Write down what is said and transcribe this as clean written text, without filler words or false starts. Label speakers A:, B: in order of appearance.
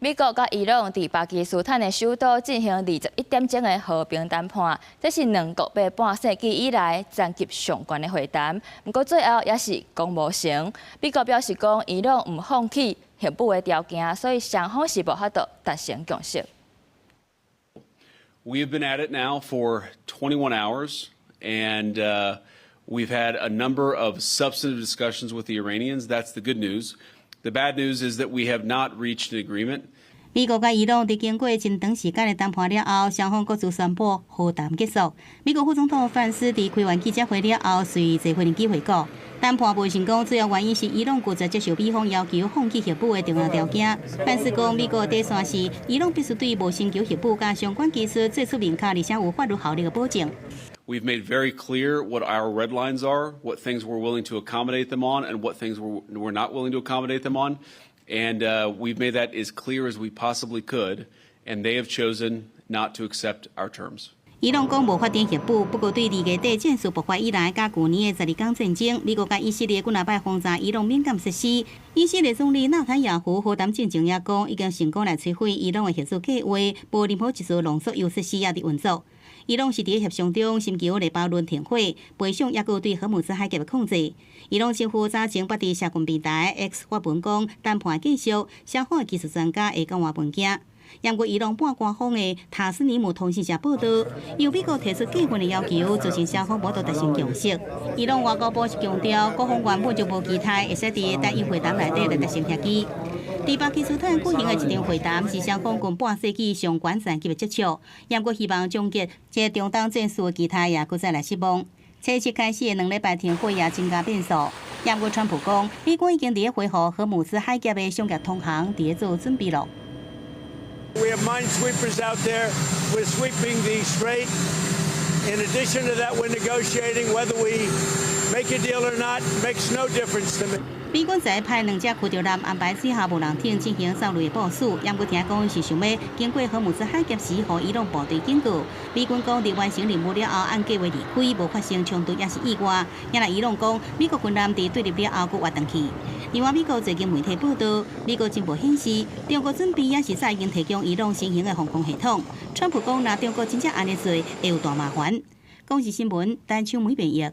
A: 美國佮伊朗佇巴基斯坦的首都進行21點鐘的和平談判，這是兩國欲半世紀以來層級上懸的會談。毋過最後也是講無成。美國表示講，伊朗毋放棄核武的條件，所以雙方是無法度達成共識。
B: We have been at it now for 21 hours, and we've had a number of substantive discussions with the Iranians. That's the good news. The bad news is that we have not reached an agreement.
C: 美國佮伊朗佇經過真長時間的談判了後，雙方各自宣布和談結束。美國副總統范斯佇開完記者會了後，隨坐飛機回國。談判無成功，主要原因是伊朗拒絕接受美方要求放棄核武的重要條件。范斯講，美國底線是伊朗必須對無尋求核武佮相關技術做出明確而且有法律效力的保證。
B: We've made very clear what our red lines are, what things we're willing to accommodate them on, and what things we're not willing to accommodate them on. And we've made that as clear as we possibly could, and they have chosen not to accept our terms.
C: 伊朗講無發展核武，不過對2月底戰事爆發以來，佮舊年的12天戰爭，美國佮以色列幾若擺轟炸伊朗敏感設施。以色列總理納坦雅胡和談進前也講，已經成功來摧毀伊朗的核子計劃，無任何一絲濃縮鈾設施猶佇運作。伊朗是佇協商中尋求黎巴嫩停火，賠償抑閣對荷姆茲海峽的控制。伊朗政府早前捌佇社群平台 X 發文講，談判繼續，雙方的技術專家會交換文件。毋過伊朗半官方的塔斯尼姆通訊社報道，由美國提出過分的要求，造成雙方無法度達成共識。伊朗外交部是強調，各方原本就無期待會使佇單一會談內底來達成協議。佇巴基斯坦舉行的這場會談是雙方近半世紀上懸層級的接觸，毋過希望終結這個中東戰事的期待也閣再來失望。初七開始的2禮拜停火也增加變數。毋過川普講，美國已經佇咧恢復荷姆茲海峽的商業通航，佇咧做準備囉。
D: We have minesweepers out there. We're sweeping the strait. In addition to that, we're negotiating whether we make a deal or not. Makes no difference to me.
C: 美軍昨派兩隻驅逐艦安排水下無人艇進行掃雷的部署，毋過聽講是想欲經過荷姆茲海峽時，予伊朗部隊警告。美軍講，佇完成任務了後，按計劃離開，無發生衝突抑是意外。也若伊朗講，美國軍艦佇對立了後，閣活轉去。另外，美國最近媒體報道，美國情報顯示，中國準備抑是早已經提供伊朗新型的防空系統。川普講，若中國真正按呢做，會有大麻煩。公視新聞，陳秋梅編譯。